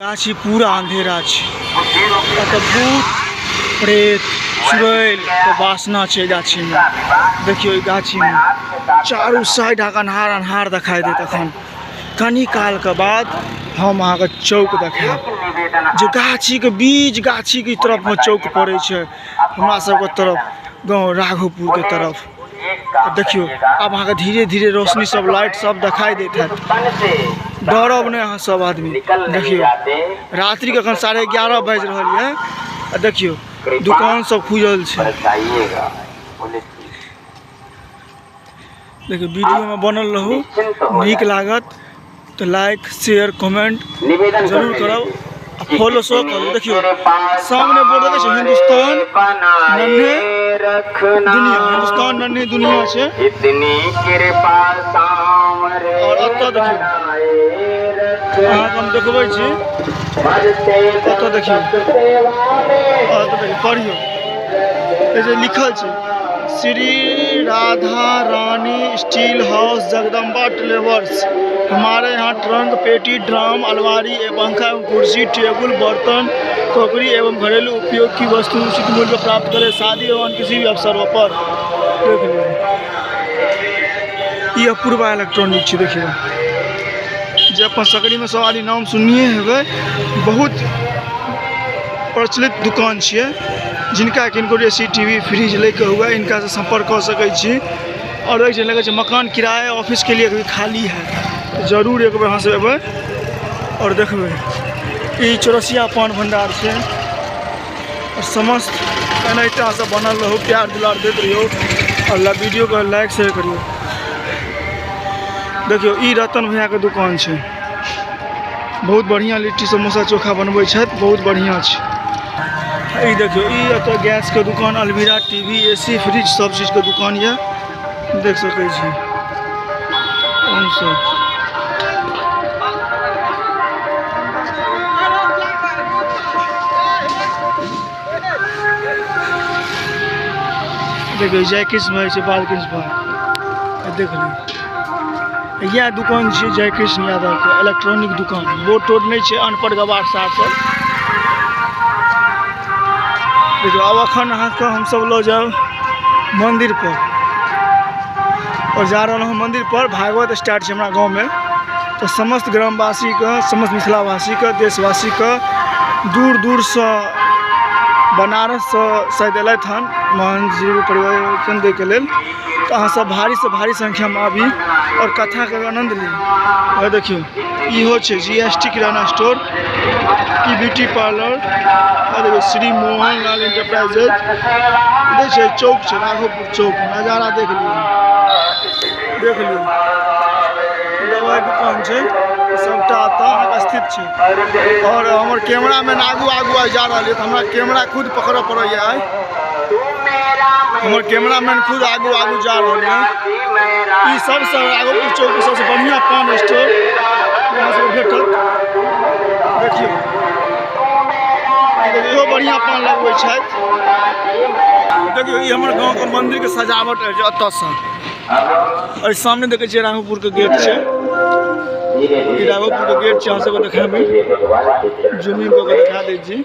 गाछी पूरा अंधेरा छै। एतऽ भूत प्रेत चुड़ैल के वासना छै गाछी में। देखियौ ई गाछी में चारू साइड अहाँके अन्हार अन्हार देखाइ देत। अखन कनी काल के बाद हम अहाँके चौक देखायब जे गाछी के बीच गाछी के तरफ में चौक पड़ै छै हमरा सबके तरफ गाँव राघोपुर के तरफ। देखियौ आब अहाँके धीरे धीरे रोशनी सब लाइट सब देखाइ दैत हैत। डरब नहि अहाँ सब आदमी। देखियौ रात्रि के अखन 11:30 बाजि रहल यऽ आ देखियौ दुकान सब खुजल छै। देखियौ वीडियो में बनल रहू, नीक लागत तऽ लाइक शेयर कमेंट जरूर करब आ फॉलो सेहो करू। देखियौ सामने बोर्ड देखै छियै हिन्दुस्तान नन्हे दुनिया, हिन्दुस्तान नन्हे दुनिया छै। और एतऽ देखियौ अहाँके हम देखबै छी, एतऽ देखियौ, एतऽ देखियौ पढ़ियौ जे लिखल छै Shri Radha Rani steel house Jagdamba travels. हमारे यहाँ ट्रंक पेटी ड्राम अलमारी एवं पंखा एवं कुर्सी टेबुल बर्तन टोकरी एवं घरेलू उपयोग की वस्तु उचित मूल्य पर प्राप्त करें शादी एवं किसी भी अवसरों पर। देख लियौ ई अपूर्वा इलेक्ट्रॉनिक छै। देखियौ जे अपन सकरी में सब आदमी नाम सुनने हेबै, बहुत प्रचलित दुकान छियै। जिनका किनको ए सी टी वी फ्रिज लैके हुए इनका से संपर्क कऽ सकै छी। और एक लगै छै मकान किराया ऑफिस के लिए भी खाली है, जरूर एक बेर अहाँ सब एबै और देखबै। ई चौरसिया पान भंडार छै और समस्त एनाहिते अहाँ सब बनल रहू, प्यार दुलार दैत रहियौ और वीडियो के लाइक शेयर करियौ। देखियौ ई रतन भैया के दुकान छै, बहुत बढ़िया लिट्टी समोसा चोखा बनबै छथि, बहुत बढ़िया छै। ई देखियौ ई एतऽ गैस के दुकान, अलमीरा, टीवी, एसी, फ्रिज सब चीज के दुकान यऽ, देख सकै छी हमसब। देखियौ जय कृष्ण भाई छै, बालकृष्ण भाई, देख लियौ इएह दुकान छियै जय कृष्ण यादव के इलेक्ट्रॉनिक दुकान। बोर्ड तोर्ड नहि छै, अनपढ़ गवार सार सब। देखियौ आब अखन अहाँके हमसब लऽ जायब मंदिर पर और जा रहल हूँ मंदिर पर। भागवत स्टार्ट छै हमरा गाँव में, तऽ समस्त ग्रामवासीके, समस्त मिथिलावासीके, देशवासीके दूर दूरसँ बनारससँ शायद एलथि हन मोहन जी प्रवचन दैके लेल। तऽ अहाँ सब भारी से भारी संख्यामे आबी और कथाके आनंद ली। और देखियौ इहो छै जी एस टी किराना स्टोर, ई ब्यूटी पार्लर, और देखियौ श्री मोहन लाल इंटरप्राइजेज। देखै छियै चौक छै राघोपुर चौक, नजारा देख लियौ, देख लियौ दवाइ दुकान छै, सबटा एतऽ अहाँके स्थित छै। और हमर कैमरामैन आगू आगू आइ जा रहल यऽ तऽ हमरा कैमरा खुद पकड़ऽ पड़ैया आइ। हमर कैमरामैन खुद आगू आगू जा रहल यऽ। ई सबसँ राघोपुर चौक के सबसँ बढ़िआँ पान स्टोर अहाँ सबके भेटत। देखियौ इहो बढ़िआँ पान लगबै छथि। देखियौ ई हमर गाँवके मन्दिरके सजावट अछि एतऽसँ। एहि सामने देखै छियै राघोपुर के गेट छै, ई राघोपुर के गेट छै। अहाँ सबके देखाबी, जूमिंग कऽ के देखा दै छी।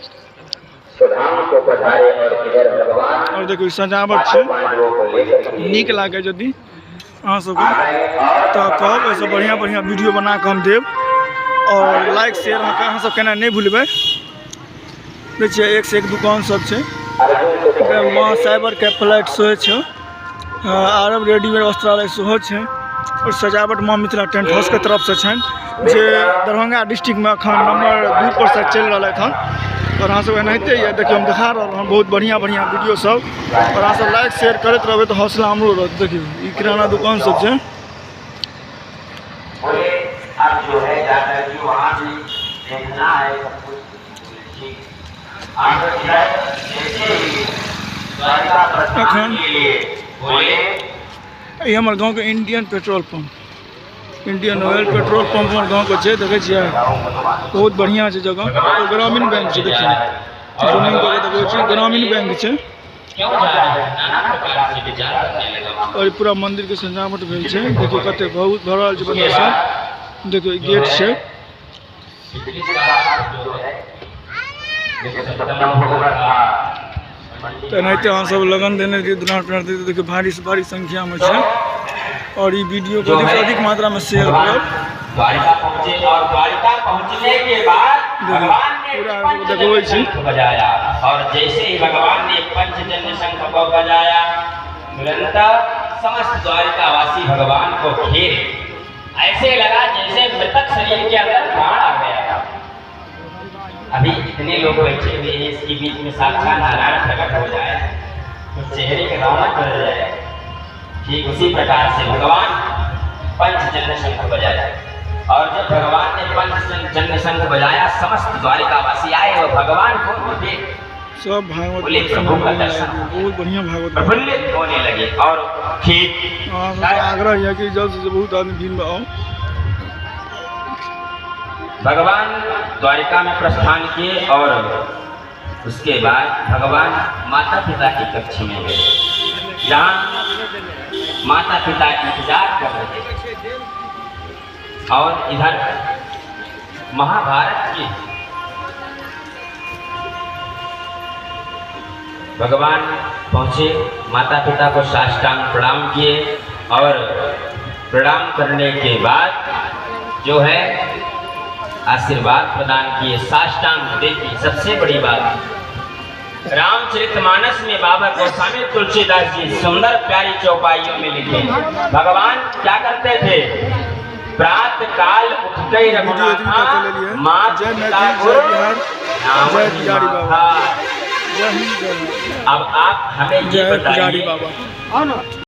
और देखियौ सजावट छै, नीक लागे यदि अहाँ सबके तऽ कहब। एहिसँ बढ़िआँ बढ़िआँ वीडियो बना कऽ हम देब और लाइक शेयर अहाँ सब केनाइ नहि भूलबै। देखै छियै एक से एक दुकान सब छै। माँ साइबर के फ्लैट सेहो छै, आरब रेडीमेड वस्त्रालय सेहो छै और सजावट माँ मिथिला टेंट हाउस के तरफ से छनि जे दरभंगा डिस्ट्रिक्टमे अखन नंबर 2 पर शायद चलि रहल एखन। और अहाँ सब एनाहिते यऽ, देखियौ हम देखा रहल हँ बहुत बढ़िआँ बढ़िआँ वीडियो सब और अहाँ सब लाइक शेयर करैत रहबै तऽ हौसला हमरो रहत। देखियौ ई किराना दुकान सब छै। अखन ई हमर गाँवके Indian petrol pump, Indian Oil petrol pump हमर गाँवके छै। देखै छियै बहुत बढ़िआँ छै जगह। ओ ग्रामीण बैंक छै, देखियौ जूमिंग कऽ के देखबै छी, ग्रामीण बैंक छै। और पूरा मंदिर के सजावट भेल छै। देखियौ कते बहुत भरल छै बंदा सब। देखियौ गेट छै। तऽ एनाहिते अहाँसभ लगन देने रहियै, दुलार प्यार दैत। देखियौ, भारीसँ भारी संख्यामे छै आओर ई वीडियोके अधिकसँ अधिक मात्रामे शेयर करब। द्वारिका पहुंचे और द्वारिका पहुंचने के बाद भगवान ने पूरा पंचजन्य देखबै छी। शंख बजाया और जैसे ही भगवान ने पंचजन्य शंख को बजाया, तुरंत समस्त द्वारिकावासी भगवान को घेर, ऐसे लगा जैसे मृतक शरीर के अंदर प्राण आ गया। अभी इतने लोग बैठे हुए हैं, इसके बीच में साक्षात नारायण प्रकट हो जाए तो चेहरे की रौनक बदल जाए। ठीक उसी प्रकार से भगवान पंचजन्य शंख बजाया और जब भगवान ने पंचजन्य शंख बजाया, समस्त द्वारिकावासी आए और भगवान को देख सब भागवत बोले प्रभु का दर्शन बहुत बढ़िया भागवत। प्रफुल्लित होने लगे और ठीक अहाँ सबके आग्रह यऽ कि जल्द से बहुत आदमी भीड़मे आउ। भगवान द्वारिका में प्रस्थान किए और उसके बाद भगवान माता पिता के कक्ष में गए, जहाँ माता पिता इंतजार कर रहे थे। और इधर महाभारत की भगवान पहुँचे, माता पिता को साष्टांग प्रणाम किए और प्रणाम करने के बाद जो है आशीर्वाद प्रदान किए साष्टांग। देखिए, सबसे बड़ी बात, रामचरितमानस में बाबा गोस्वामी तुलसीदास जी सुंदर प्यारी चौपाइयों में लिखे, भगवान क्या करते थे? प्रात काल उठते ही वीडियो एतबी रघुनाथा तक लेलियै। मात जय पिता मैथिली, गुरु जय बिहार, जय पुजारी बाबा। माथा। जय हिंद, जय भारत। अब आप हमें ये जय पुजारी बताइए बाबा।